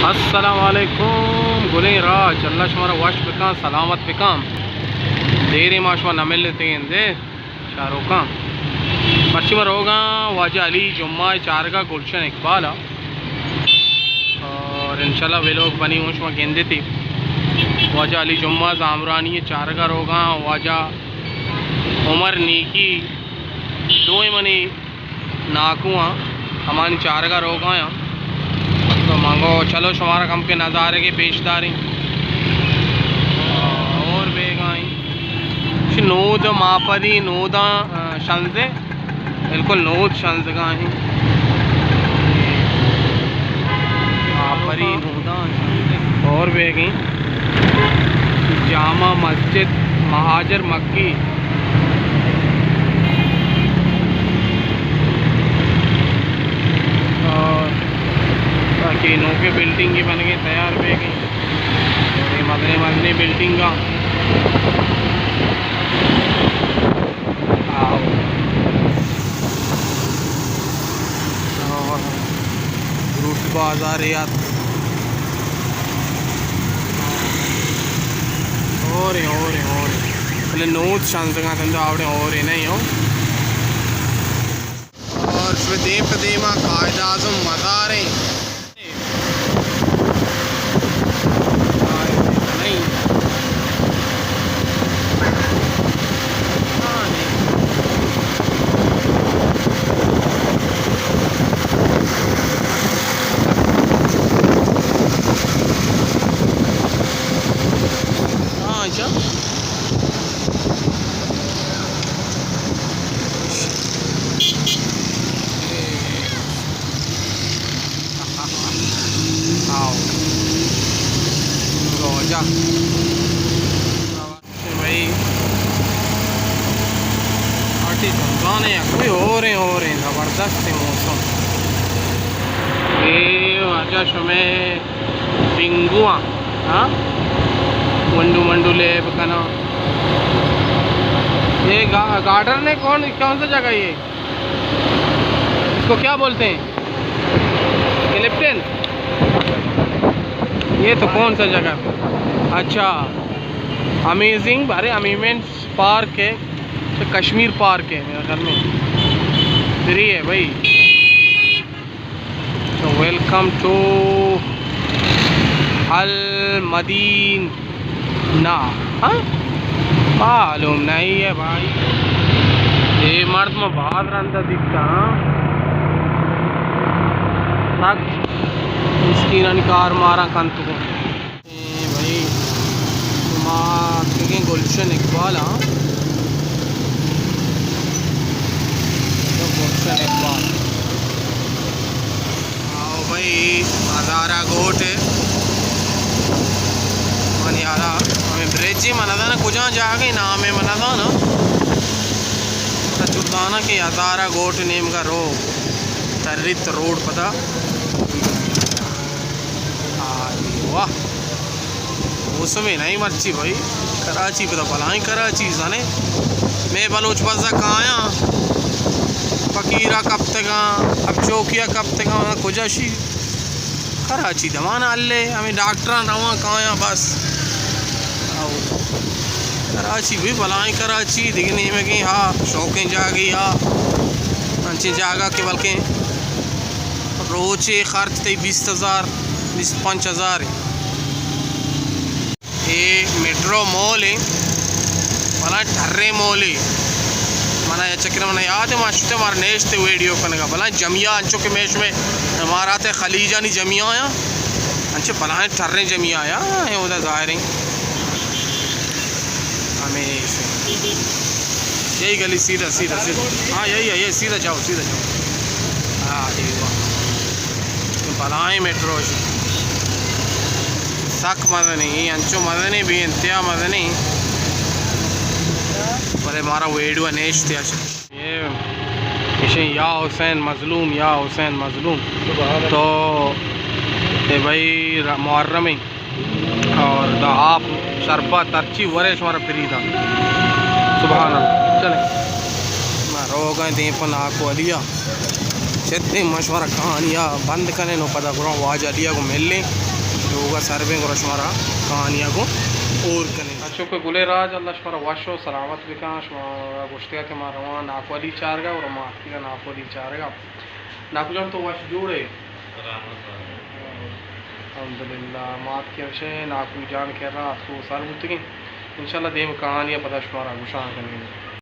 السلام علیکم، گلیں راج، اللہ شمارا وش بکن، سلامت بکن۔ دیرے ما شما نہ ملتے گندے چاروکاں۔ مرچی ما روگاں واجہ علی جمعہ چارگا گلشن اقبال ءَ۔ اور انشاءاللہ ویلوگ بنی ہوں شما گندے تے۔ واجہ علی جمعہ زامرانی چارگا روگاں، واجہ عمر نیکی دوئیں منی ناکو آں، ہمانی چارگا روگا آں۔ تو منگو چلو شمارا کم کے نظارے کے پیش داریں۔ اور بیگائیں۔ چی نود ماپدی نوداں، آ، شنزے۔ بالکل نود شنزگا ہیں۔ ماپدی نوداں شنزے۔ اور بیگیں۔ جامع مسجد مہاجر مکی۔ اور باقی نوکیں بلڈنگے بنگیں تیار بیگیں۔ اور یہ مزنیں مزنیں بلڈنگاں۔ آؤ۔ اور فروٹ بازار یات۔ اور ہیں، اور ہیں، اور ہیں۔ بلے نود شانزگاں تندو آوڑیں اور ہیں نہیں ہو۔ اور شو دیم پہ دیما قائد اعظم مزار ہیں۔ ہاں، اچھا۔ آؤ۔ روجہ۔ بھائی، پارٹی رمضان ہے، کوئی ہو رہے ہیں، ہو رہے ہیں، زبردست ہے موسم۔ اے واجہ شمے ڈینگو آں، ہاں؟ منڈو منڈو لیب کنا۔ یہ گا-، گارڈن ہے، کون، کون سا جگہ یہ؟ اس کو کیا بولتے ہیں؟ کلپٹن؟ یہ تو کون سا جگہ؟ اچھا، امیزنگ، ارے، امیومنٹس پارک ہے، تو کشمیر پارک ہے میرے خیال میں۔ فری ہے بھائی۔ تو ویلکم ٹو المدینہ۔ ہاں؟ معلوم نہیں ہے بھائی۔ اے مرد ما باز رندا دیتا، ہاں؟ سک مسکینانی کار مارا کنت کو۔ اے بھائی، ما اتکگیں گلشن اقبال ہاں۔ گلشن اقبال۔ آؤ بھائی، ہزارہ گوٹ ہے۔ من یارا، ہمیں برج ہی من نہ زانا کجا جاگہ نام ہے من نہ زانا۔ تو چودانا کہ ہزارہ گوٹ نیم کا رو تریت روڈ پتا۔ آئی واہ۔ موسم ہے نہیں مرچی بھائی، کراچی پتا بلائیں کراچی زانے۔ میں بلوچ بزا کایاں، فقیرہ کپتگاں، اب چوکیا کپتگاں، کجا شی؟ کراچی دمان ہلے، ہمیں ڈاکٹراں رواں کایاں بس۔ آؤ۔ کراچی بھی بلائیں کراچی، دیگہ نیمگیں ہا، شوقیں جاگہی ہا، انچیں جاگہ کہ بلکیں روچے خرچ تئی بیست ہزار، بیست پنچ ہزار۔ اے میٹرو مال ایں، بلاہیں ٹریں مال ایں۔ منا اے چکر منا یاد ہے، ما شتے مارا نیشتے ویڈیو کنگا۔ بلاہیں جمعہ انچو کہ میں شمے امارات خلیجانی جمعہ آیا، انچو بلاہیں ٹریں جمعہ آیا، اے اودا ظاہر ایں۔ ہمیش۔ یہی گلی سیدھا، سیدھا، سیدھا۔ ہاں، یہی ہے، یہی سیدھا جاؤ، سیدھا جاؤ۔ ہاں، ٹھیک ہے۔ بلاہیں میٹرو شی۔ سک مزنیں، اے انچو مزنیں، بے انتہا مزنیں۔ بلے مارا ویڈیو نیشتے اش۔ اے اشیں یا حسین مظلوم، یا حسین مظلوم۔ تو اے بھائی ر-، محرم ایں۔ اور دا آپ شربت ہرچی ورے شمارا فری دا۔ سبحان اللہ۔ چلیں۔ ما روگا ایں دیم پہ ناکو علیا۔ چدیں ما شمارا کہانیا بند کنیں، نو پدا گڑا واجہ علیا گوں ملیں۔ لوگا سر بیں، گڑا شمارا کہانیا گوں ہور کنیں۔ انچو کہ گلیں راج، اللہ شمارا وش و سلامت بکن۔ شمارا گوشتگا کہ ما رواں ناکو علی چارگا، گڑا ما اتکگا ناکو علی چارگا۔ ناکو جان، تو وش جوڑ ئے؟ الحمدللہ، ما اتکیں ہمشہ ناکو جان کرا اتکو سر بوتگیں۔ انشاءاللہ دیم کہانیا پدا شمارا گوشان کنیں۔